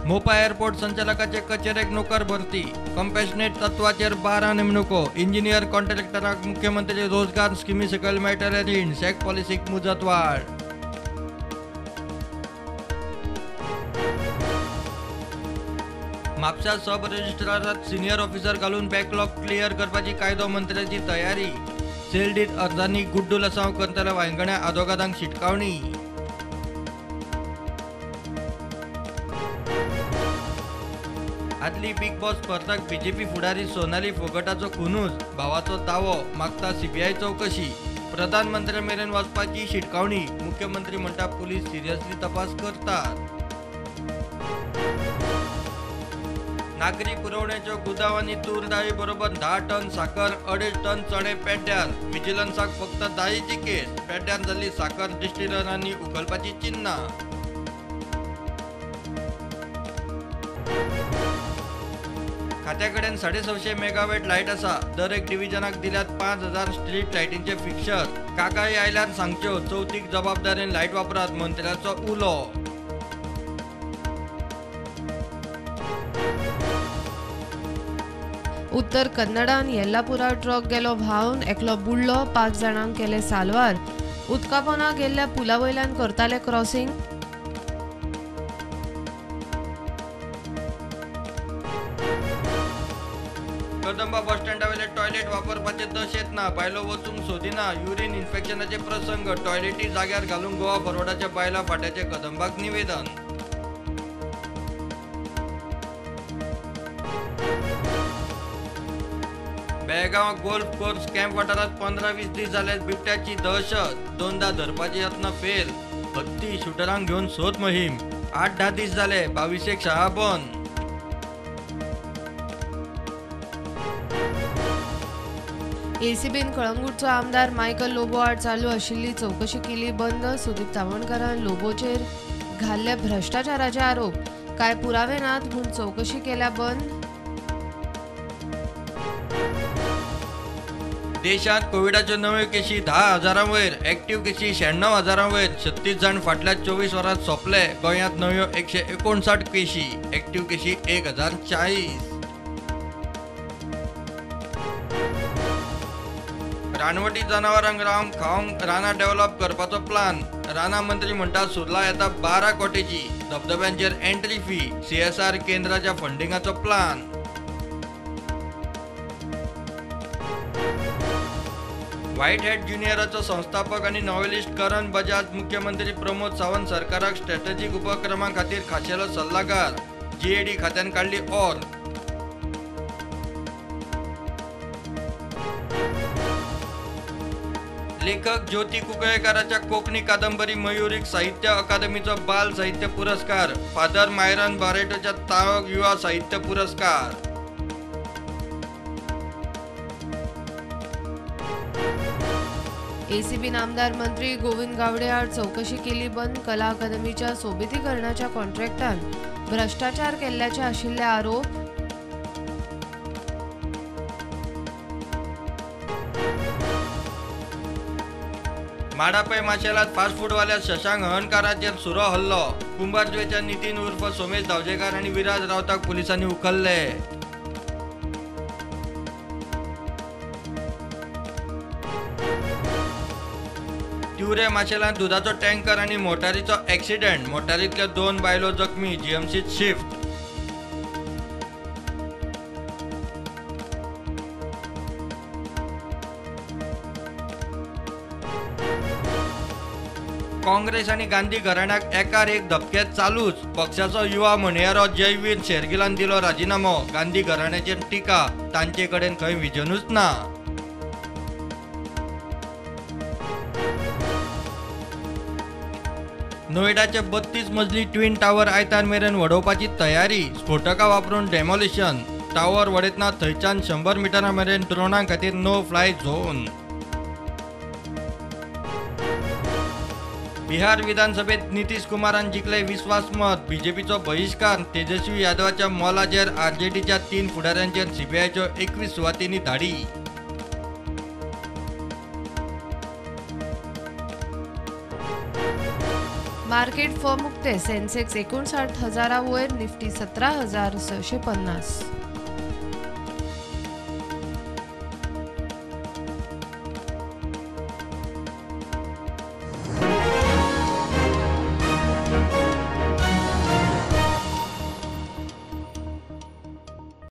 Mopa airport संचालकाचे कचेरेक नोकर भरती. कंपॅशनेट तत्वाचेर 12 नेमणुको. Engineer कॉन्ट्रॅक्टराक मुख्यमंत्री रोजगार स्किमी सकयल मेळटलें रीण. शॅक पॉलिसीक मुजतवाड. म्हापशा सब रजिस्ट्रारात सिनियर ऑफिसर घालून बॅकलॉग क्लियर करपाची कायदो मंत्र्याची तयारी. सेलडीत अर्जांनी गुड्डू लसांव करतल्या वांयगण्या आदोगादांक शिटकावणी. आदली बिग बॉस स्पर्धक बीजेपी फुडारी सोनाली फोगटाचो खुनूच, भावाचो दावो, मागता सीबीआय चौकशी. प्रधानमंत्र्या मेरेन वचपाची शिटकावणी. मुख्यमंत्री म्हणटा पुलीस सिरियसली तपास करतात. नागरी पुरवण्याच्यो गुदाव आनी तूर दाळी बरोबर 10 टन साकर, 2.5 टन चणे पेड्ड्यार. विजिलन्साक फक्त दाळीची केस. पेड्ड्यार जाल्ली साकर डिस्टिलरांनी उखलपाची चिन्नां. खात्या कडेन 625 मेगावॅट लायट आसा. दर एक डिव्हिजनाक दिल्यात 5000 स्ट्रीट लायटींचे फिक्सर. कागाळी आयल्यार सांगच्यो, चवथीक जबाबदारेन लायट वापरात, मंत्र्याचो उलो. उत्तर कन्नडान येल्लापुरा ट्रक गेलो व्हांवन, एकलो बुडलो, 5 जाणांक केले साल्वार. उदकापोना गेल्ल्या पुला वयल्यान करताले क्रॉसिंग. कदंबा बस स्टँडावेले टॉयलेट वापरपाचे दशेंत ना, बायलो वचूंक सोदिना, युरीन इन्फेक्शनाचे प्रसंग. टॉयलेटी जाग्यार घालूंक गोवा फॉरवर्डाच्या बायलां फांट्याचे कदंबाक निवेदन. बेळगांव गोल्फ कोर्स कॅम्प वाठारांत 15-20 दीस जाले बिबट्याची दहशत. 2दा धरपाचे यत्न फेल. हत्ती शुटरांक घेवन सोद मोहीम. 8-10 दीस जाले 22 शाळा बंद. एसीबीन कळंगूटचो आमदार मायकल लोबो आड चालू आशिल्ली चवकशी केली बंद. सुदीप तावणकारान लोबोचेर घाल्ले भ्रश्टाचाराचे आरोप. कांय पुरावे नात म्हूण चवकशी केल्या बंद. देशांत कोविडाच्यो नव्यो केशी 10,000 वयर, एक्टिव्ह केशी 96,000 वयर. 36 जाण फाटल्या 24 वरांत सोंपले. गोंयांत नव्यो 159 केशी, एक्टिव्ह केशी 1040. रानवटी जनावरांक रावंक खावंक रानां डेव्हलप करपाचो प्लान. रानां मंत्री म्हणटा सुर्ला येता 12 कोटीची. धबधब्यांचेर एंट्री फी, सीएसआर केंद्राच्या फंडिंगाचो प्लान. व्हाईट हॅट ज्युनियराचो संस्थापक आनी नॉव्हेलिस्ट करण बजाज मुख्यमंत्री प्रमोद सावंत सरकाराक स्ट्रॅटेजीक उपक्रमा खातीर खाशेलो सल्लागार. जीएडी खात्यान काडली ऑर. लेखक ज्योती कुंकळेकाराच्या कोंकणी कादंबरी मयुरीक साहित्य अकादमीचो बाल साहित्य पुरस्कार. फादर मायरन बारेटोच्या ताळक युवा साहित्य पुरस्कार. एसीबीन आमदार मंत्री गोविंद गावडे आड चवकशी केली बंद. कला अकादमीच्या सोबितीकरणाच्या कॉन्ट्रॅक्टान भ्रश्टाचार केल्ल्याचे आशिल्ले आरोप. माडापै माशेलात फास्ट फूडवाल्या शशांक हळर्णकाराचेर सुरो हल्लो. कुंभारजुवेच्या नितीन उर्फ सोमेश धावजेकार आनी विराज रावताक पुलिसांनी उखल्ले. तिवरे माशेलांत दुदाचो टँकर आनी मोटारीचो एक्सिडेंट. मोटारींतल्यो 2 बायलो जखमी. जीएमसीत शिफ्ट. काँग्रेस आनी गांधी घराण्याक एकार एक धपके चालूच. पक्षाचो युवा म्हणयारो जयवीर शेरगिलान दिलो राजिनामो. गांधी घराण्याचेर टिका, तांचे कडेन खंय विजनूच ना. नोएडाचे 32 मजली ट्विन टावर आयतार मेरेन वडोवपाची तयारी. स्फोटकां वापरून डेमोलिशन. टावर वडयतना थंयच्यान 100 मिटरां मेरेन ड्रोना खातीर नो फ्लाय झोन. बिहार विधानसभेत नितीश कुमारान जिखले विस्वासमत. बीजेपीचो बहिश्कार. तेजस्वी यादवाच्या मोलाचेर आरजेडीच्या 3 फुडाऱ्यांचेर सीबीआयच्यो 21 सुवातींनी धाडी. मार्केट फर्म उक्ते. सेन्सेक्स 59,000 वयर, निफ्टी 17,650.